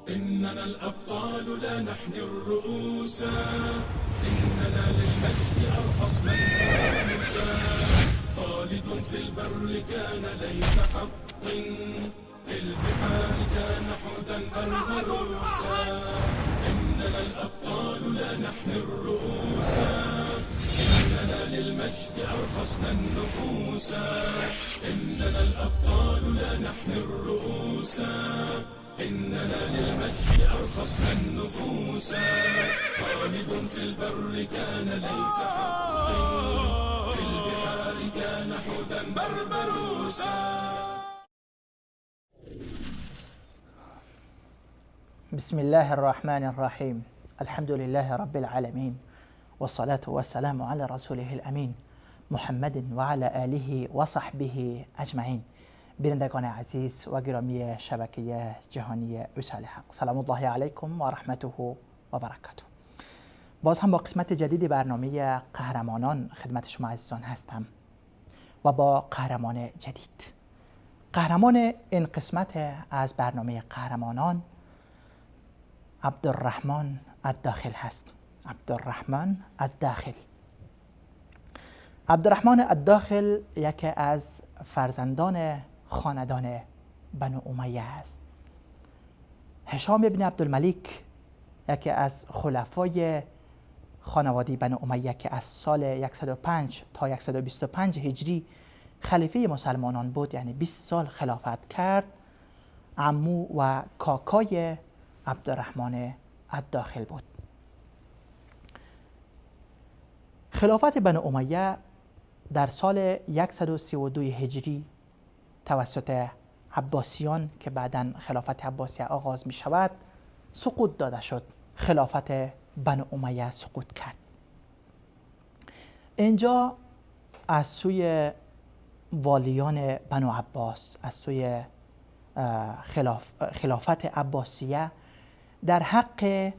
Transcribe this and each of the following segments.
إننا الأبطال لا نحني الرؤوس، إننا للمجد أرخصنا النفوس. خالد في البر كان ليث حق، في البحار كان حوتا بربروسا. إننا الأبطال لا نحني الرؤوس، إننا للمجد أرخصنا النفوس. إننا الأبطال لا نحني الرؤوس، إننا للمجد أرخصنا النفوس. خالد في البر كان ليث حق، في البحار كان حوتا بربروسا. بسم الله الرحمن الرحيم. الحمد لله رب العالمين، والصلاة والسلام على رسوله الأمين محمد وعلى آله وصحبه أجمعين. بینندگان عزیز و گرامی شبکه جهانی وصال حق، سلام الله علیکم و رحمته و برکاته. باز هم با قسمت جدید برنامه قهرمانان خدمت شما عزیزان هستم و با قهرمان جدید. قهرمان این قسمت از برنامه قهرمانان عبدالرحمن الداخل هست. عبدالرحمن الداخل. عبدالرحمن الداخل یکی از فرزندان خاندان بنو امیه است. هشام ابن عبدالملک یکی از خلفای خانواده بنو امیه که از سال 105 تا 125 هجری خلیفه مسلمانان بود، یعنی 20 سال خلافت کرد، عمو و کاکای عبدالرحمن الداخل بود. خلافت بنو امیه در سال 132 هجری توسط عباسیان که بعداً خلافت عباسیه آغاز می شود سقوط داده شد. خلافت بنو امیه سقوط کرد. اینجا از سوی والیان بنو عباس، از سوی خلافت عباسیه در حق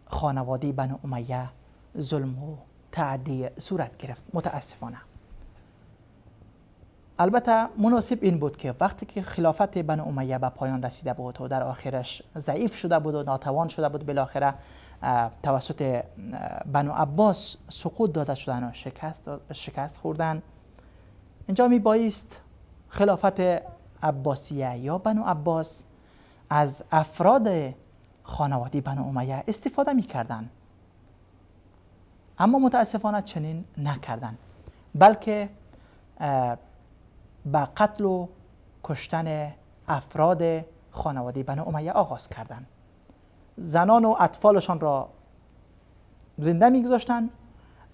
خانواده بنو امیه ظلم و تعدی صورت گرفت متاسفانه. البته مناسب این بود که وقتی که خلافت بنو امیه به پایان رسیده بود و در آخرش ضعیف شده بود و ناتوان شده بود، بالاخره توسط بنو عباس سقوط داده شدن و شکست خوردن. اینجا می بایست خلافت عباسیه یا بنو عباس از افراد خانواده بنو امیه استفاده می کردن، اما متاسفانه چنین نکردن، بلکه به قتل و کشتن افراد خانواده بنو امیه آغاز کردند. زنان و اطفالشان را زنده میگذاشتند،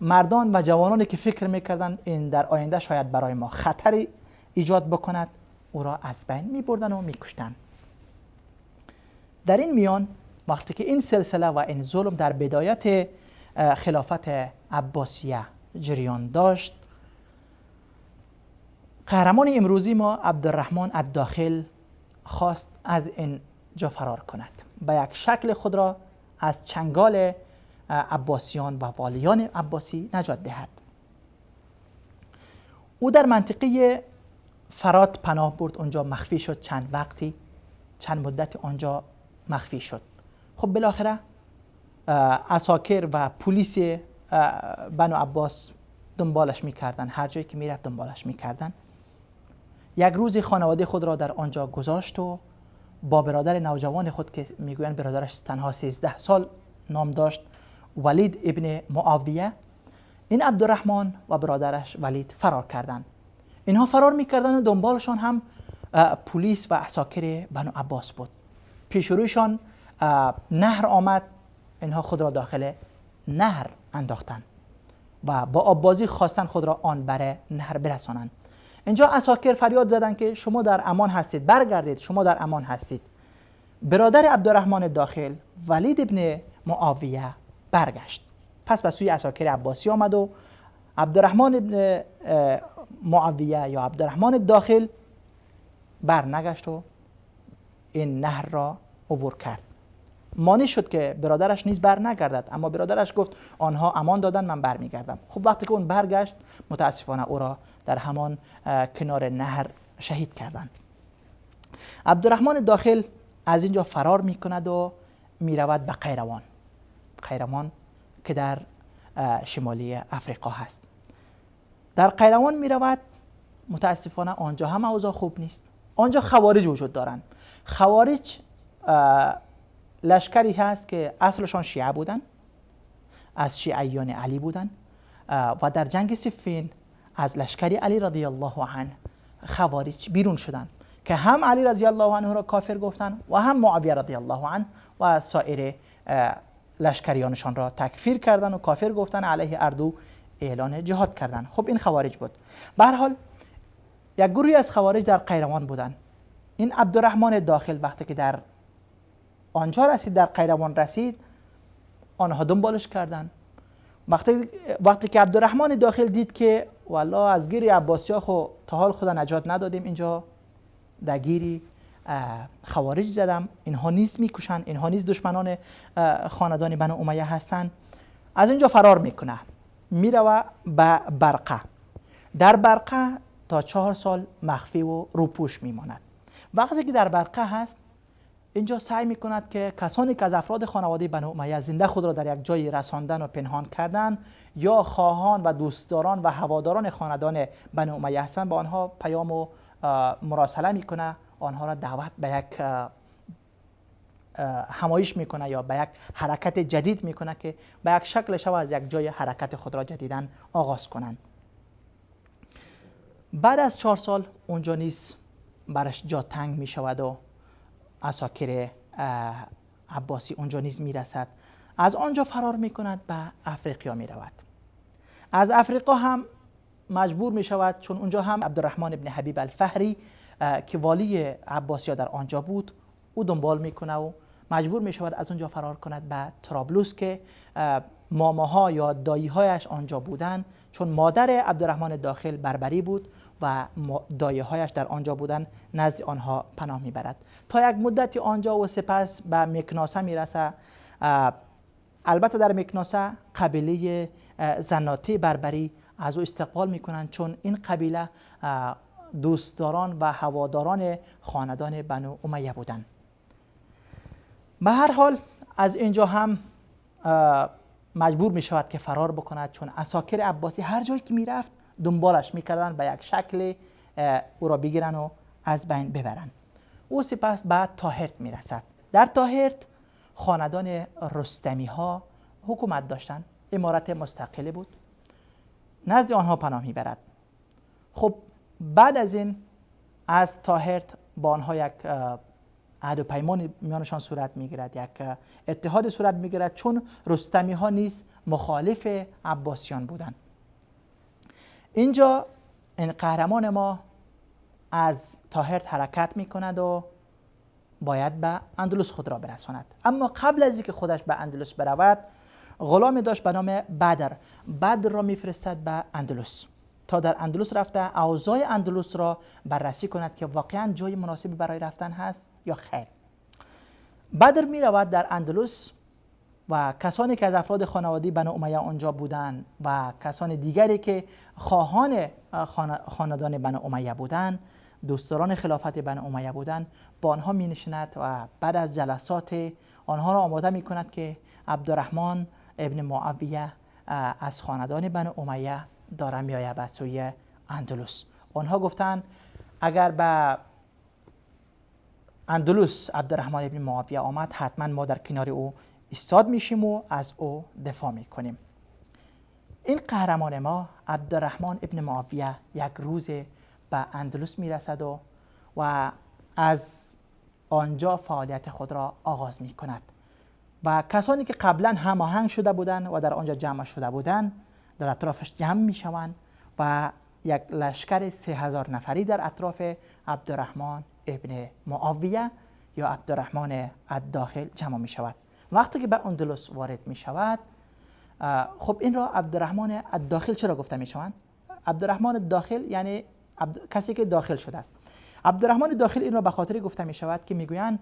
مردان و جوانانی که فکر میکردند این در آینده شاید برای ما خطری ایجاد بکند، او را از بین میبردن و میکشتند. در این میان وقتی که این سلسله و این ظلم در بدایت خلافت عباسیه جریان داشت، قهرمان امروزی ما عبدالرحمن الداخل خواست از این جا فرار کند، به یک شکل خود را از چنگال عباسیان و والیان عباسی نجات دهد. او در منطقه فرات پناه برد، اونجا مخفی شد، چند وقتی چند مدت آنجا مخفی شد. خب بالاخره عساکر و پلیس بنو عباس دنبالش میکردن، هر جایی که میرفت دنبالش میکردن. یک روز خانواده خود را در آنجا گذاشت و با برادر نوجوان خود که میگویند برادرش تنها 13 سال نام داشت، ولید ابن معاویه، این عبدالرحمن و برادرش ولید فرار کردند. اینها فرار میکردن و دنبالشان هم پلیس و عساکر بنو عباس بود. پیش رویشان نهر آمد، اینها خود را داخل نهر انداختند و با آببازی خواستن خود را آن بر نهر برسانند. اینجا عساکر فریاد زدند که شما در امان هستید، برگردید، شما در امان هستید. برادر عبدالرحمن داخل ولید ابن معاویه برگشت، پس به سوی عساکر عباسی آمد و عبدالرحمن ابن معاویه یا عبدالرحمن داخل برنگشت و این نهر را عبور کرد. مانع شد که برادرش نیز بر نگردد، اما برادرش گفت آنها امان دادن، من برمیگردم. خب وقتی که اون برگشت متاسفانه او را در همان کنار نهر شهید کردند. عبدالرحمن داخل از اینجا فرار میکند و میرود به قیروان. قیروان که در شمالی افریقا هست. در قیروان میرود، متاسفانه آنجا هم اوضاع خوب نیست. آنجا خوارج وجود دارند. خوارج لشکری هست که اصلشان شیعه بودن، از شیعیان علی بودن و در جنگ صفین از لشکر علی رضی الله عنه خوارج بیرون شدن که هم علی رضی الله عنه را کافر گفتن و هم معاویه رضی الله عنه و سایر لشکریانشان را تکفیر کردن و کافر گفتن، علیه اردو اعلان جهاد کردن. خب این خوارج بود. به هر حال یک گروهی از خوارج در قیروان بودن. این عبدالرحمن داخل وقتی که در آنجا رسید، در قیروان رسید، آنها دنبالش کردن. وقتی که عبدالرحمن داخل دید که والله از گیر عباسیا خو تا حال خدا نجات ندادیم، اینجا در گیری خوارج زدم، اینها نیز میکشن، اینها نیز دشمنان خاندان بنو امیه هستن، از اینجا فرار میکنه، میروه به برقه. در برقه تا 4 سال مخفی و روپوش میماند. وقتی که در برقه هست، اینجا سعی میکند که کسانی که از افراد خانواده بنو امیه زنده خود را در یک جایی رساندن و پنهان کردن یا خواهان و دوستداران و هواداران خاندان بنو امیه هستند، با آنها پیام و مراسله میکنه، آنها را دعوت به یک همایش میکنه یا به یک حرکت جدید میکنه که به یک شکل شو از یک جای حرکت خود را جدیداً آغاز کنند. بعد از 4 سال اونجا نیز برش جا تنگ میشود و عساکر عباسی اونجا نیز میرسد. از آنجا فرار میکند، به افریقا میرود. از افریقا هم مجبور میشود، چون اونجا هم عبدالرحمن ابن حبیب الفهری که والی عباسی در آنجا بود، او دنبال میکنه و مجبور میشود از اونجا فرار کند به طرابلس که ماماها یا دایی‌هایش آنجا بودند، چون مادر عبدالرحمن داخل بربری بود و دایی‌هایش در آنجا بودند، نزد آنها پناه میبرد تا یک مدتی آنجا و سپس به مکناسه میرسه. البته در مکناسه قبیله زناتی بربری از او استقبال میکنند، چون این قبیله دوستداران و هواداران خاندان بنو امیه بودند. به هر حال از اینجا هم مجبور می شود که فرار بکند، چون عساکر عباسی هر جایی که میرفت دنبالش میکردن، به یک شکل او را بگیرن و از بین ببرن. او سپس به طاهرت میرسد. در طاهرت خاندان رستمی ها حکومت داشتند، امارت مستقل بود، نزد آنها پناه میبرد. خب بعد از این از طاهرت با آنها یک عهد و پیمان میانشان صورت میگیرد، یک اتحاد صورت میگیرد، چون رستمی ها نیز مخالف عباسیان بودند. اینجا این قهرمان ما از طاهرت حرکت میکند و باید به اندلس خود را برساند. اما قبل از اینکه خودش به اندلس برود، غلامی داشت به نام بدر، بدر را میفرستد به اندلس تا در اندلس رفته اوضاع اندلس را بررسی کند که واقعا جای مناسبی برای رفتن هست یا خیر. بدر می رود در اندلس و کسانی که از افراد خانوادگی بنو امیه آنجا بودند و کسان دیگری که خواهان خاندان بنو امیه بودند، دوستداران خلافت بنو امیه بودند، با آنها می نشیند و بعد از جلسات آنها را آماده می کند که عبدالرحمن ابن معاویه از خاندان بنو امیه داره می آید به سوی اندلس. آنها گفتند اگر به اندلس عبدالرحمن ابن معاویه آمد، حتما ما در کنار او ایستاد میشیم و از او دفاع میکنیم. این قهرمان ما عبدالرحمن ابن معاویه یک روز به اندلس میرسد و از آنجا فعالیت خود را آغاز میکند و کسانی که قبلا هماهنگ شده بودند و در آنجا جمع شده بودند در اطرافش جمع میشوند و یک لشکر 3000 نفری در اطراف عبدالرحمن ابن معاویه یا عبدالرحمن الداخل جمع می شود. وقتی که به اندلس وارد می شود، خب این را عبدالرحمن الداخل چرا گفته می شوند؟ عبدالرحمن الداخل یعنی کسی که داخل شده است. عبدالرحمن داخل این را به خاطر گفته می شود که میگویند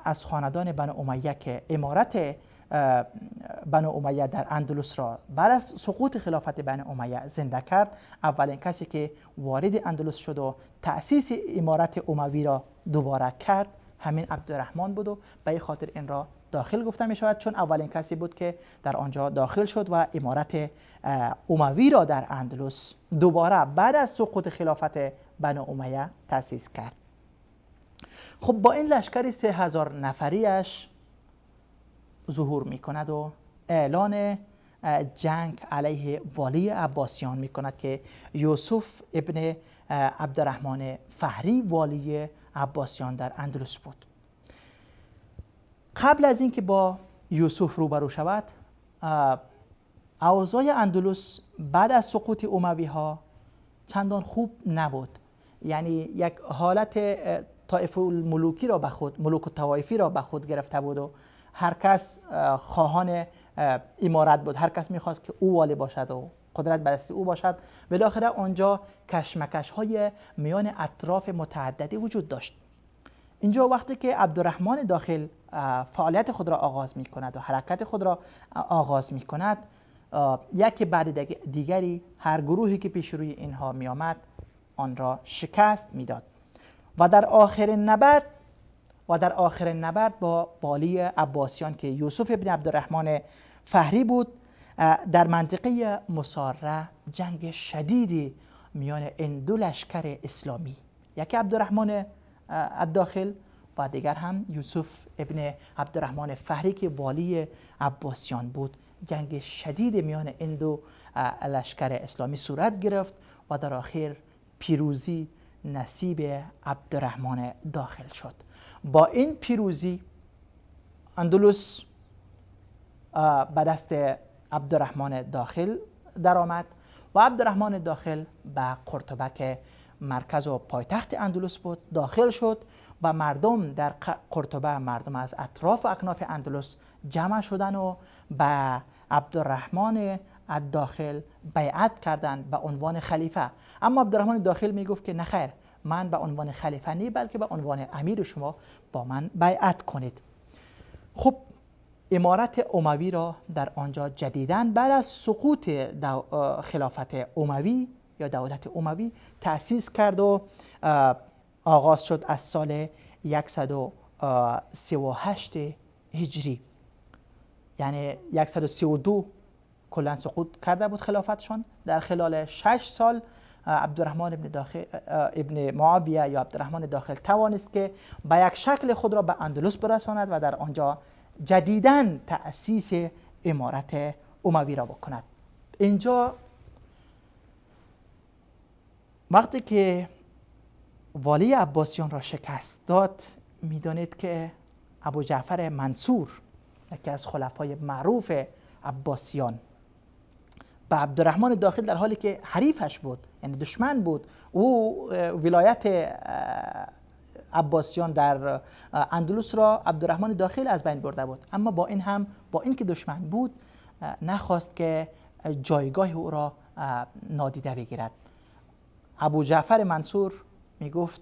از خاندان بنو امیه که امارت بنو امیه در اندلس را بعد از سقوط خلافت بنو امیه زنده کرد، اولین کسی که وارد اندلس شد و تأسیس امارت اموی را دوباره کرد همین عبدالرحمن بود و به این خاطر این را داخل گفته می شود، چون اولین کسی بود که در آنجا داخل شد و امارت اموی را در اندلس دوباره بعد از سقوط خلافت بنو امیه تأسیس کرد. خب با این لشکر 3000 نفریش ظهور می کند و اعلان جنگ علیه والی عباسیان می کند که یوسف ابن عبدالرحمن فهری والی عباسیان در اندلس بود. قبل از اینکه با یوسف روبرو شود، اوضاع اندلس بعد از سقوط اموی ها چندان خوب نبود، یعنی یک حالت طائف الملوکی را به خود، ملوک الطوایفی را به خود گرفته بود و هر کس خواهان امارت بود، هر کس میخواست که او والی باشد و قدرت به دست او باشد. بالاخره آنجا کشمکش های میان اطراف متعددی وجود داشت. اینجا وقتی که عبدالرحمن داخل فعالیت خود را آغاز می کند و حرکت خود را آغاز می کند، یکی بعد دیگری هر گروهی که پیش روی اینها می آمد آن را شکست می داد و در آخرین نبرد با والی عباسیان که یوسف ابن عبدالرحمن فهری بود، در منطقه مساره جنگ شدیدی میان این دو لشکر اسلامی، یکی عبدالرحمن الداخل و دیگر هم یوسف ابن عبدالرحمن فهری که والی عباسیان بود، جنگ شدید میان این دو لشکر اسلامی صورت گرفت و در آخر پیروزی نصیب عبدالرحمن داخل شد. با این پیروزی اندلس به دست عبدالرحمن داخل درآمد و عبدالرحمن داخل به قرطبه که مرکز و پایتخت اندلس بود داخل شد و مردم در قرطبه، مردم از اطراف و اکناف اندلس جمع شدن و به عبدالرحمن الداخل بیعت کردند به عنوان خلیفه. اما عبدالرحمن داخل می گفت که نخیر، من به عنوان خلیفه نی، بلکه به عنوان امیر شما با من بیعت کنید. خب امارت اموی را در آنجا جدیداً بعد از سقوط خلافت اموی یا دولت اموی تأسیس کرد و آغاز شد از سال 138 هجری، یعنی 132 کلا سقوط کرده بود خلافتشان. در خلال 6 سال عبدالرحمن ابن معاویه یا عبدالرحمن داخل توانست که به یک شکل خود را به اندلس برساند و در آنجا جدیداً تأسیس امارت اموی را بکند. اینجا وقتی که والی عباسیان را شکست داد، میدانید که ابو جعفر منصور، یکی از خلفای معروف عباسیان، به عبدالرحمن داخل در حالی که حریفش بود، یعنی دشمن بود، او ولایت عباسیان در اندلس را عبدالرحمن داخل از بین برده بود، اما با این هم، با اینکه دشمن بود، نخواست که جایگاه او را نادیده بگیرد. ابو جعفر منصور میگفت،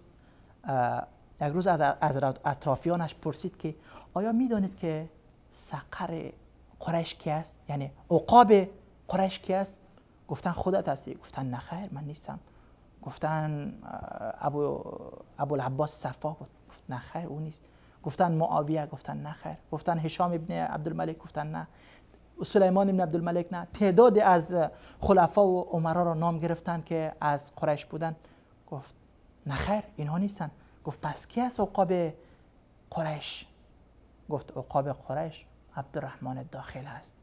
یک روز از اطرافیانش پرسید که آیا میدانید که سقر قریش کی است؟ یعنی عقاب قریش کی است؟ گفتن خودت هستی. گفتن نه خیر، من نیستم. گفتن ابوالعباس صفا بود. گفت نه خیر، او نیست. گفتن معاویه. گفتن نه خیر. گفتن هشام ابن عبدالملک. گفتن نه. سلیمان ابن عبدالملک نه. تعداد از خلفا و امرا را نام گرفتن که از قریش بودن. گفت نه خیر، اینها نیستن. گفت پس کی است عقاب قریش؟ گفت عقاب قریش عبدالرحمن داخل است.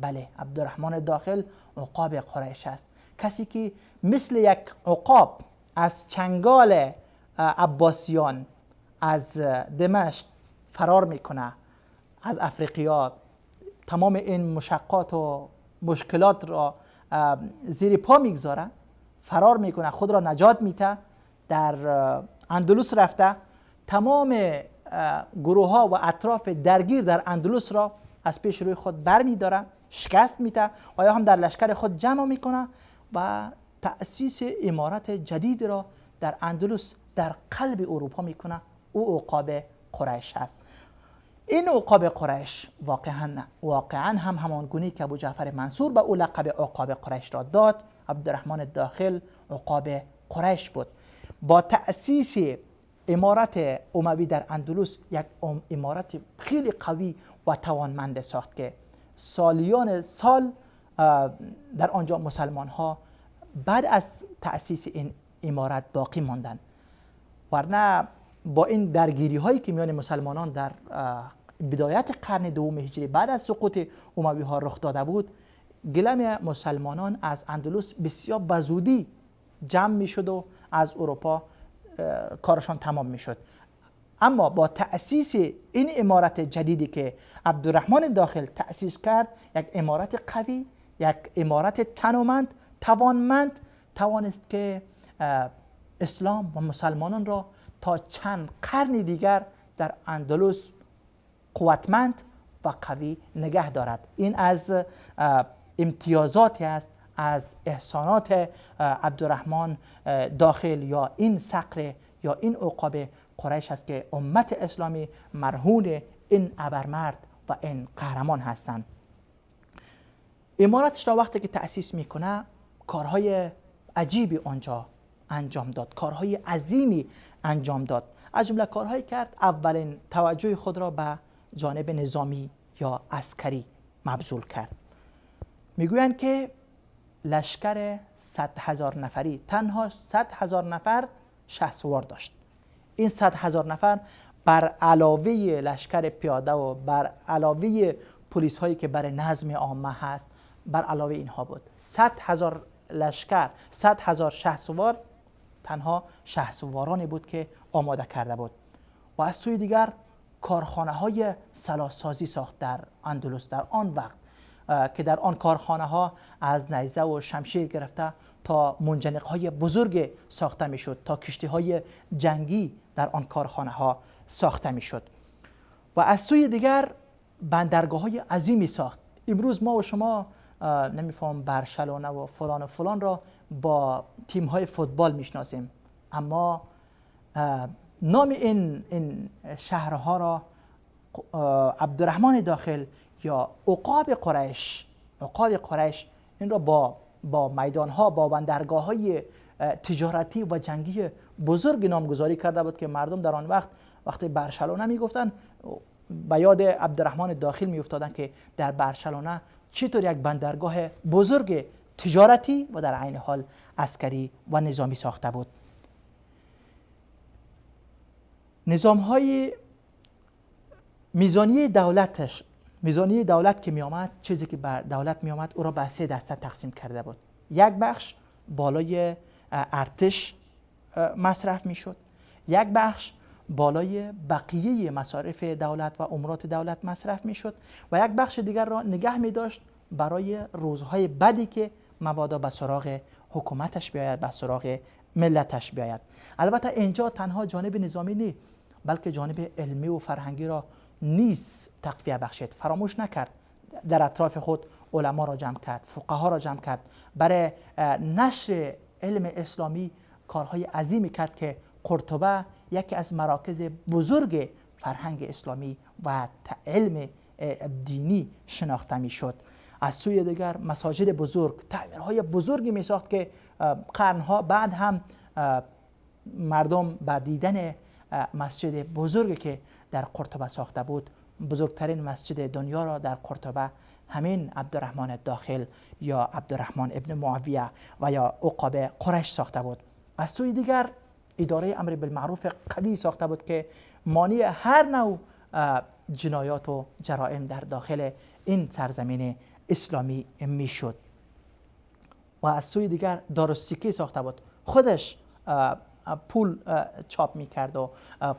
بله، عبدالرحمن داخل عقاب قریش است، کسی که مثل یک عقاب از چنگال عباسیان از دمشق فرار میکنه، از افریقیا، تمام این مشقات و مشکلات را زیر پا میگذاره، فرار میکنه، خود را نجات میده، در اندلس رفته، تمام گروه ها و اطراف درگیر در اندلس را از پیش روی خود بر میداره، شکست میده و یا هم در لشکر خود جمع میکنه و تأسیس امارت جدید را در اندلس در قلب اروپا میکنه. او عقاب قریش است. این عقاب قریش واقعا هم همان گونه که ابو جعفر منصور به او لقب عقاب قریش را داد، عبدالرحمن داخل عقاب قریش بود. با تأسیس امارت اموی در اندلس یک امارت خیلی قوی و توانمند ساخت که سالیان سال در آنجا مسلمان ها بعد از تأسیس این امارت باقی ماندند. ورنه با این درگیری هایی که میان مسلمانان در بدایت قرن دوم هجری بعد از سقوط اموی ها رخ داده بود، گلم مسلمانان از اندلس بسیار بزودی جمع می شد و از اروپا کارشان تمام می شد. اما با تأسیس این امارت جدیدی که عبدالرحمن داخل تأسیس کرد، یک امارت قوی، یک امارت تنومند، توانمند، توانست که اسلام و مسلمانان را تا چند قرن دیگر در اندلس قوتمند و قوی نگه دارد. این از امتیازاتی است، از احسانات عبدالرحمن داخل یا این صقر یا این عقاب قریش است که امت اسلامی مرهون این ابرمرد و این قهرمان هستند. امارتش را وقتی که تأسیس میکنه، کارهای عجیبی آنجا انجام داد، کارهای عظیمی انجام داد. از جمله کارهایی کرد، اولین توجه خود را به جانب نظامی یا عسکری مبذول کرد. میگویند که لشکر 100,000 نفری، تنها 100,000 نفر شهسوار داشت. این 100,000 نفر بر علاوه لشکر پیاده و بر علاوه پلیس هایی که برای نظم عامه هست، بر علاوه اینها بود. 100,000 لشکر، 100,000 شهسوار، تنها شهسوارانی بود که آماده کرده بود. و از سوی دیگر کارخانه های سلاح‌سازی ساخت در اندلس در آن وقت، که در آن کارخانه ها از نیزه و شمشیر گرفته تا منجنیق های بزرگ ساخته می شد، تا کشتی های جنگی در آن کارخانه ها ساخته می شد. و از سوی دیگر بندرگاه های عظیمی ساخت. امروز ما و شما نمیفهم برشلونه و فلان و فلان را با تیم های فوتبال میشناسیم، اما نام این شهرها را عبدالرحمن داخل یا عقاب قریش، عقاب قریش این را با میدان ها، با بندرگاه های تجارتی و جنگی بزرگ نامگذاری کرده بود که مردم در آن وقت وقتی برشلونه میگفتن به یاد عبدالرحمن داخل میافتادن که در برشلونه چطور یک بندرگاه بزرگ تجارتی و در عین حال عسکری و نظامی ساخته بود. نظام های میزانی دولتش، میزانی دولت که می آمد، چیزی که بر دولت می آمد او را به 3 دسته تقسیم کرده بود. یک بخش بالای ارتش مصرف می شد، یک بخش بالای بقیه مصارف دولت و امورات دولت مصرف می شد و یک بخش دیگر را نگه می داشت برای روزهای بدی که مبادا به سراغ حکومتش بیاید، به سراغ ملتش بیاید. البته اینجا تنها جانب نظامی نی، بلکه جانب علمی و فرهنگی را نیز تقویه بخشید. فراموش نکرد، در اطراف خود علما را جمع کرد، فقها را جمع کرد، برای نشر علم اسلامی کارهای عظیمی کرد که قرطبه یکی از مراکز بزرگ فرهنگ اسلامی و علم دینی شناخته می شد. از سوی دیگر مساجد بزرگ، تعمیرهای بزرگی می ساخت که قرنها بعد هم مردم به دیدن مسجد بزرگی که در قرطبه ساخته بود، بزرگترین مسجد دنیا را در قرطبه همین عبدالرحمن داخل یا عبدالرحمن ابن معاویه و یا عقاب قریش ساخته بود. از سوی دیگر اداره امر بالمعروف قوی ساخته بود که مانع هر نوع جنایات و جرائم در داخل این سرزمین اسلامی میشد. و از سوی دیگر دارالسکه ساخته بود، خودش پول چاپ میکرد و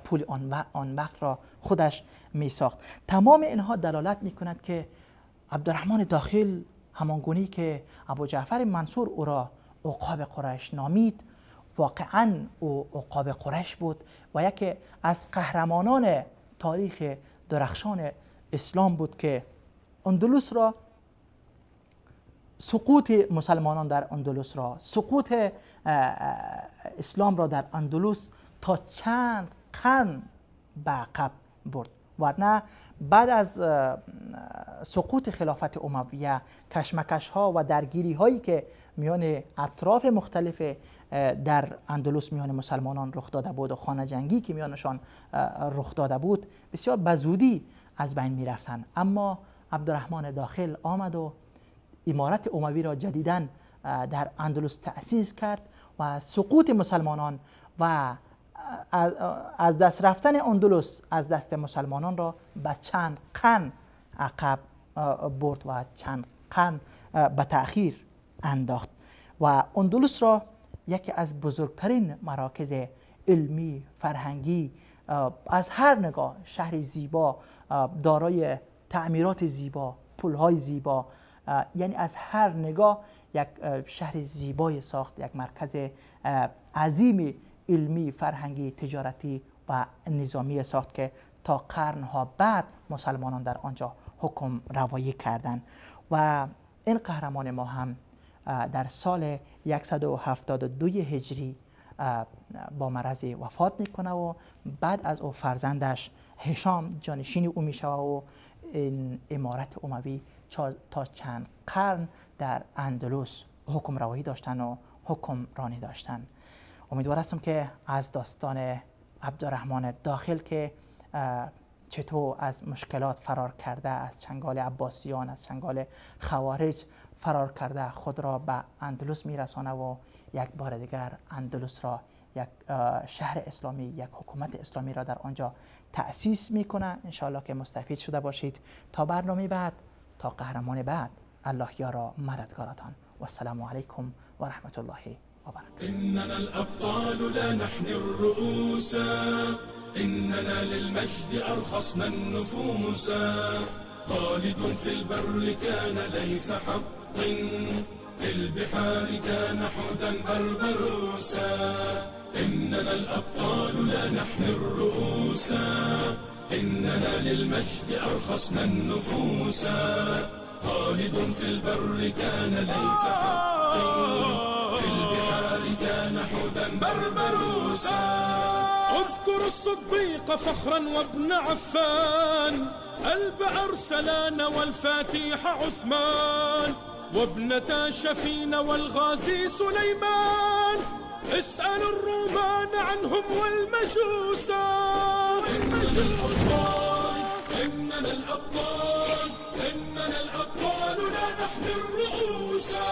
پول آن وقت را خودش میساخت. تمام اینها دلالت میکند که عبدالرحمن داخل همانگونی که ابو جعفر منصور او را عقاب قریش نامید، واقعا او عقاب قریش بود و یکی از قهرمانان تاریخ درخشان اسلام بود که اندلس را، سقوط مسلمانان در اندلس را، سقوط اسلام را در اندلس تا چند قرن به عقب برد. ورنه بعد از سقوط خلافت امویه، کشمکش ها و درگیری هایی که میان اطراف مختلف در اندلس میان مسلمانان رخ داده بود و خانه جنگی که میانشان رخ داده بود، بسیار به زودی از بین می رفتن. اما عبدالرحمن داخل آمد و امارت اموی را جدیداً در اندلس تأسیس کرد و سقوط مسلمانان و از دست رفتن اندلس از دست مسلمانان را به چند قرن عقب برد و چند قرن به تأخیر انداخت و اندلس را یکی از بزرگترین مراکز علمی، فرهنگی، از هر نگاه شهر زیبا، دارای تعمیرات زیبا، پلهای زیبا، یعنی از هر نگاه یک شهر زیبای ساخت، یک مرکز عظیم علمی، فرهنگی، تجارتی و نظامی ساخت که تا قرنها بعد مسلمانان در آنجا حکم روایی کردند. و این قهرمان ما هم در سال 172 هجری با مرض وفات میکنه و بعد از او فرزندش هشام جانشین او میشه و این امارت اموی تا چند قرن در اندلس حکم روایی داشتن و حکمرانی داشتن. امیدوار هستم که از داستان عبدالرحمن داخل که چطور از مشکلات فرار کرده، از چنگال عباسیان، از چنگال خوارج فرار کرده، خود را به اندلس میرسانه و یک بار دیگر اندلس را یک شهر اسلامی، یک حکومت اسلامی را در آنجا تأسیس میکنه. انشاءالله که مستفید شده باشید. تا برنامه بعد، تا قهرمان بعد، الله یارا مددگارتان. و السلام علیکم و رحمت الله و برکاته. اننا الابطال لا نحني الرؤوس، اننا للمجد ارخصنا النفوس. خالد في البر كان ليث حق، في البحار كان حوتا بربروسا. إننا الأبطال لا نحمي الرؤوس، إننا للمجد أرخصنا النفوس. خالد في البر كان ليث حق، في البحار كان حوتا بربروسا. اذكر الصديق فخرا وابن عفان، ألب أرسلان والفاتح عثمان، وابنة شفين والغازي سليمان. اسأل الرومان عنهم والمجوسا. إننا الأبطال، إننا الأبطال لا نحمي الرؤوسا.